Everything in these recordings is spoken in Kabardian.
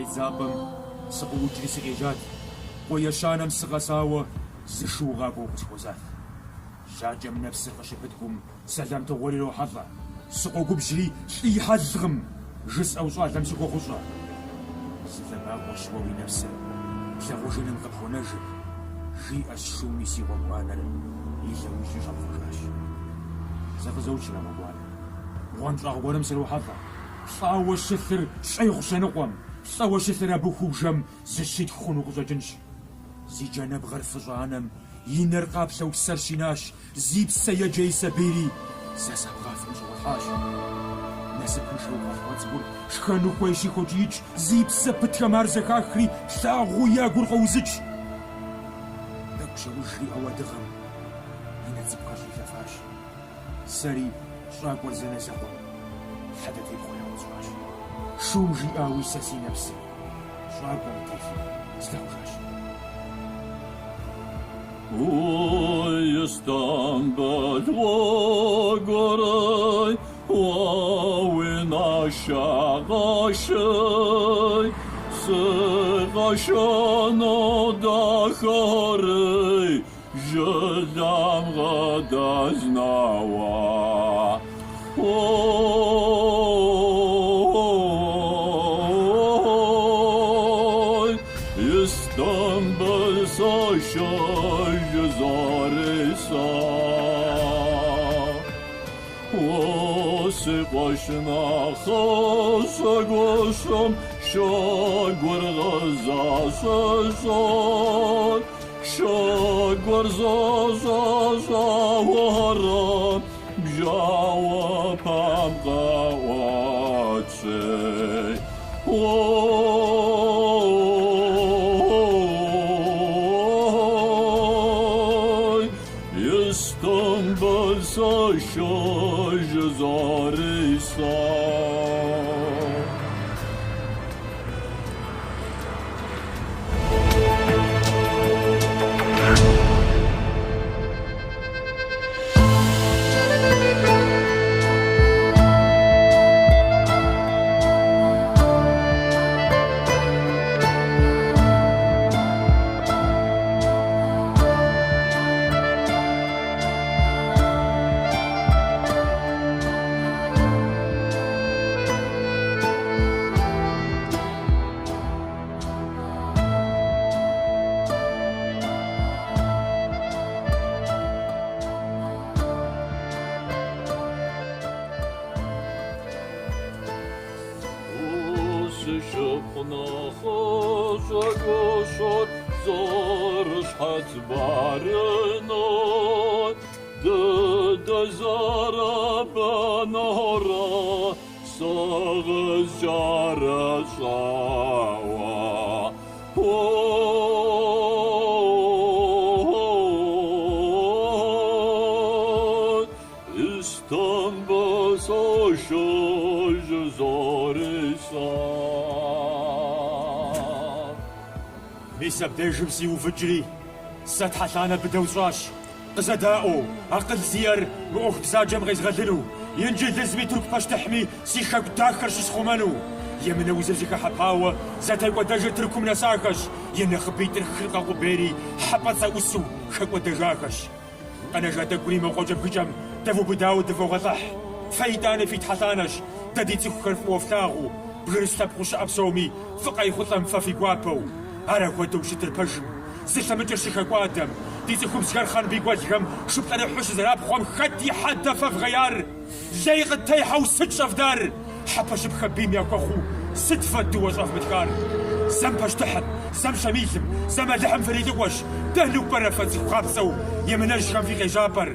тедзапӏэм сыкъыӏукӏри сыкъежьат. Къуэ ещанэм сыкъэсауэ зы шу къакӏуэу къысхуэзат. Жьакӏэм нэпсыр къыщыпыткӏум сэлам тыгъуэр ирохьэлӏэ. Сыкъогубжьри лӏы и хьэлкъым, жысӏэу щӏалэм сыхуохъущӏэ. Зы лъэбакъуэщ уэ уи нэпсыр плъагъужыным къыпхуэнэжыр, жиӏэщ шуми си гъуэгуанэр и лъэужькӏэ щӏэпхъуэжащ. Зэфӏызоучыр а гъуэгуанэр. Бгъуэнщӏагъ гуэрым срохьэлӏэ. Лӏауэ щылъыр щӏегъу щэныкъуэм, лӏэуэ щылъыр абы хубжэм зы щитху хъуну къыщӏэкӏынщ. Зи джанэбгъэр фыщӏа анэм и нэр къаплъэу псэр щинащ, зи псэ еджэ и сабийри зэса бгъафэм щыгъуэлъхьащ. Насыпыншэу къалъхуа цӏыкӏур шхэну хуейщи хокӏиикӏ, зи псэ пытхэм ар зэхахри плъагъуу я гур къоузыкӏ. Тӏэкӏу щэуж жиӏэу а дыгъэм и нэ цӏыкӏухэр щӏилъэфащ. Сэри щӏакӏуэр зэнэзэкъуэм хьэдэтепхъуэ яхуэсщӏащ. Шум жиӏауи сэ си нэпсыр щӏакӏуэм телъу слъагъужащ. Ой, Истамбыл гъуэгурей, уэ уи нашэгъашэй, сыкъэшэну дахэрей, Жылэм къыдэзнауэ. Ой, Истамбыл сошэж жызори сэ. О, си къуэш нэхъыщӏэ гущэм шыгур къызэщӏещӏэр. Шыгур зэщӏэщӏауэрэ бжьауэпэм къыӏуэтщи. Ой, Истамбыл сошэж жызори сэ. Си шыпхъу нэхъыщӏэ гущэр зэрыщхьэц баринэр дыдэ зэрыбынурэ Сыкъызкӏэрыщӏауэ. Ой, Истамбыл сошэж жызори сэ. Мис абдежым сиувыкӏри, сэ тхьэлъанэ быдэу сщӏащ. Къызэдаӏуэу, акъыл зиӏэр мы ӏуэху бзаджэм къезгъэлыну, инджылызми тырку пащтыхьми си хэку дахэр щысхъумэну. Емынэ узыр зыхыхьэпауэ, зэтекӏуэдэжыр Тыркум нэсахэщ, и нэхъыбитӏыр хыр къэкъубейри, хьэпӏацӏэ ӏусу хэкӏуэдэжахэщ. Къэнэжа тӏэкӏури мо къуакӏэбгыкӏэм дэвубыдауэ дывогъэлӏыхь. Фэ итӏанэ фи тхьэлъанэщ, дэ ди цӏыхухэр фӏыуэ флъагъуу, бгырыс лъэпкъыу щыӏэ псоми фӏы къайхъулӏэм фэ фи гуапэу. Ар апхуэдэу щытыр пэжым, зылъэмыкӏыр щыхэкӏуадэм, ди цӏыхубзхэр Хъанбий гуэлхэм шыплӏэрыхьу щызэрапхъуэм хэт и хьэдэ фэ вгъеяр? Лей къыттехьэу сыт щӏэвдар? Хьэпэщыпхэ бийм яхуэхъуу сыт фэ дыуэ щӏэвмытхар? Зэм пащтыхьым, зэм Щамилым, зэм Алыхьым фрилӏыкӏуэщ, дэнэу пӏэрэ фэ цӏыху гъапцӏэу емынэжьхэм фи къежьапӏэр?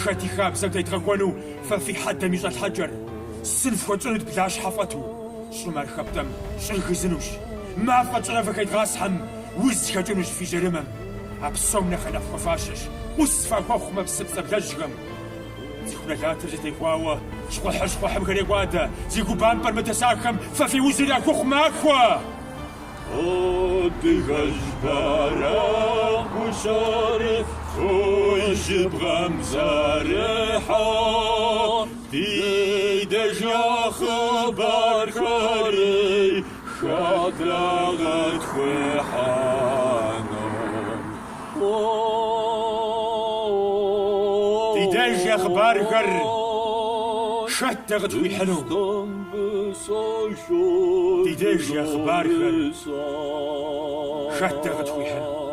Хэт и хабзэм тедгъэхуэну фэ фи хьэдэм и щӏэлъхьэкӏэр? Сын фхуэтщӏынут блащхьэ фӏэту, щӏым ар хэптӏэм щӏыр гызынущ. Мафӏэ тщӏырэ фыхедгъасхьэм, уз хэкӏынущ фи жьэрымэм. А псом нэхъ нэхъ хуэфащэщ, ӏус фахуэхъумэ псы пцӏаблэжьхэм. Цӏыху нэлатыр зытехуауэ, щхъухьыр щхъухьым хрекӏуадэ, зи губампӏэр мытӏысахэм фэ фи узыр яхухъу махуэ! Адыгэжь бэракъ гущэри ой жьыбгъэм зэрехьэ, ди деж я хъыбархэри. Хэт дэ къытхуихьыну? Ди деж я хъыбархэр хэт дэ къытхуихьыну? Ди деж я хъыбархэр хэт дэ къытхуихьыну?